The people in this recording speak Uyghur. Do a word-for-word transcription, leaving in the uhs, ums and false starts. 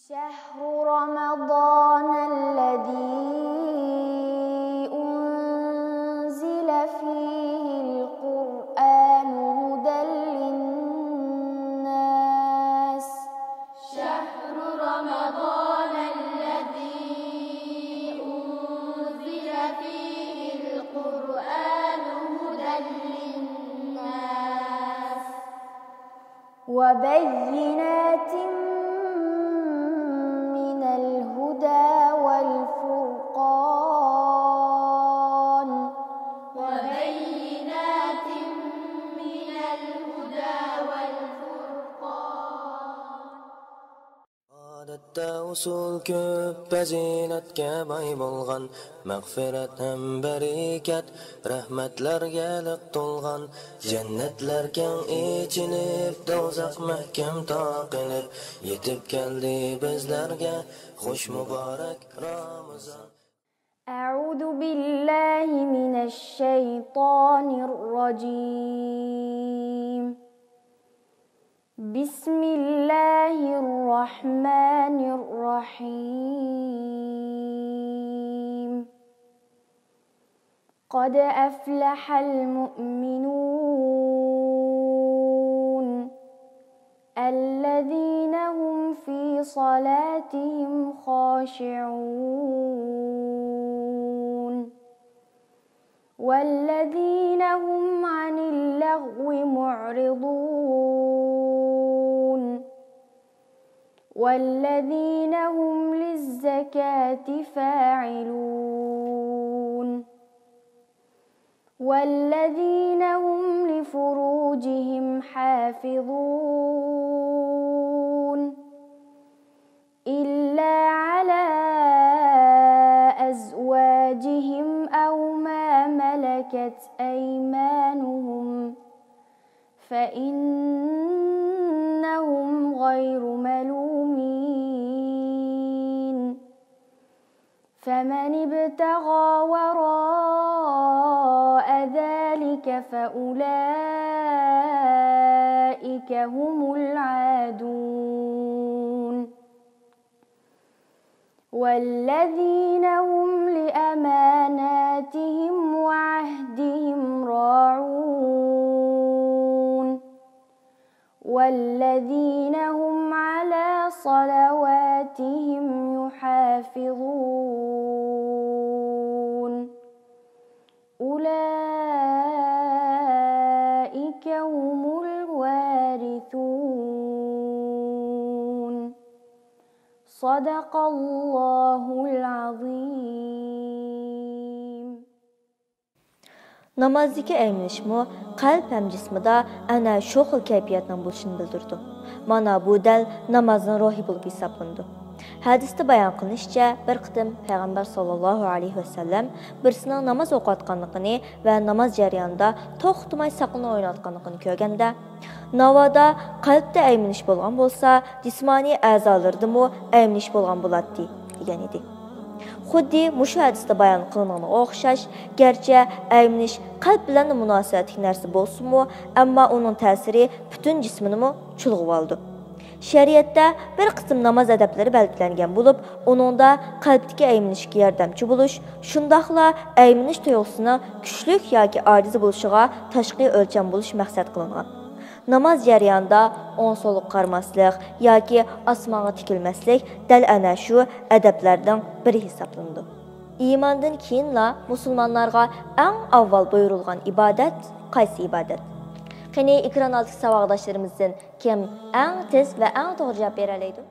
شهر رمضان الذي أنزل فيه القرآن هدى للناس. شهر رمضان الذي أنزل فيه القرآن هدى للناس. وبينات من الهدى والفرقان. وبينات من الهدى والفرقان. ئادەتتە ئۇسۇل كۆپ، پەزىلەتكە باي بولغان، مەغپىرەت ھەم بەرىكەت، رەھمەتلەرگە لىق تولغان، جەننەتلەر كەڭ ئېچىلىپ، دوزاخ مەھكەم تاقىلىپ، يېتىپ كەلدى بىزلەرگە خۇش مۇبارەك رامىزان. أعوذ بالله من الشيطان الرجيم. بسم الله الرحمن الرحيم. قد أفلح المؤمنون الذين هم في صلاتهم خاشعون والذين هم عن اللغو معرضون والذين هم للزكاة فاعلون والذين هم لفروجهم حافظون إلا على أزواجهم أو ما ملكت أيمانهم فإنهم غير ملومين. فمن ابتغى وراء ذلك فأولئك هم العادون. والذين هم لأماناتهم وعهدهم راعون. والذين هم على صلواتهم يحافظون. أولئك هم الوارثون. صدق الله العظيم. نامازدىكى ئەيمىنىشمۇ قەلب ھەم جىسمىدا ئەنە شۇ خىل كەيپىياتنىڭ بولۇشىنى بىلدۈرىدۇ. مانا بۇ دەل نامازنىڭ روھى بولۇپ ھېسابلىنىدۇ. ھەدىستە بايان قىلىنىشىچە، بىر قېتىم پەيغەمبەر ساللاللاھۇ ئەلەيھى ۋەسەللەم بىرسىنىڭ ناماز ئوقۇۋاتقانلىقىنى ۋە ناماز جەريانىدا توختىماي ساقىنى ئويناۋاتقانلىقىنى كۆرگەندە، ناۋادا قەلبتە ئەيمىنىش بولغان بولسا، جىسمانىي ئەزالىرىدىمۇ ئەيمىنىش بولغان بولاتتى، دېگەن ئىدى. خۇددى مۇشۇ ھەدىستە بايان قىلىنغىنىغا ئوخشاش، گەرچە ئەيمىنىش قەلب بىلەنلا مۇناسىۋەتلىك نەرسە بولسىمۇ، ئەمما ئۇنىڭ تەسىرى پۈتۈن جىسمىنىمۇ چۇلغىۋالىدۇ. شەرىئەتتە بىر قىسىم ناماز ئەدەپلىرى بەلگىلەنگەن بولۇپ، ئۇنىڭدا قەلبتىكى ئەيمىنىشكە ياردەمچى بولۇش، شۇنداقلا ئەيمىنىش تۇيغۇسىنىڭ كۈچلۈك ياكى ئاجىز بولۇشىغا تاشقى ئۆلچەم بولۇش مەقسەت قىلىنغان. ناماز جەريانىدا ئوڭ-سولغا قارىماسلىق ياكى ئاسمانغا تىكىلمەسلىك دەل ئەنە شۇ ئەدەپلەرنىڭ بىرى ھېسابلىنىدۇ. ئىماندىن كېيىنلا مۇسۇلمانلارغا ئەڭ ئاۋۋال بۇيرۇلغان ئىبادەت قايسى ئىبادەت؟ قېنى، ئېكران ئالدىدىكى ساۋاقداشلىرىمىزدىن كىم ئەڭ تېز ۋە ئەڭ توغرا جاۋاب بېرەلەيدۇ؟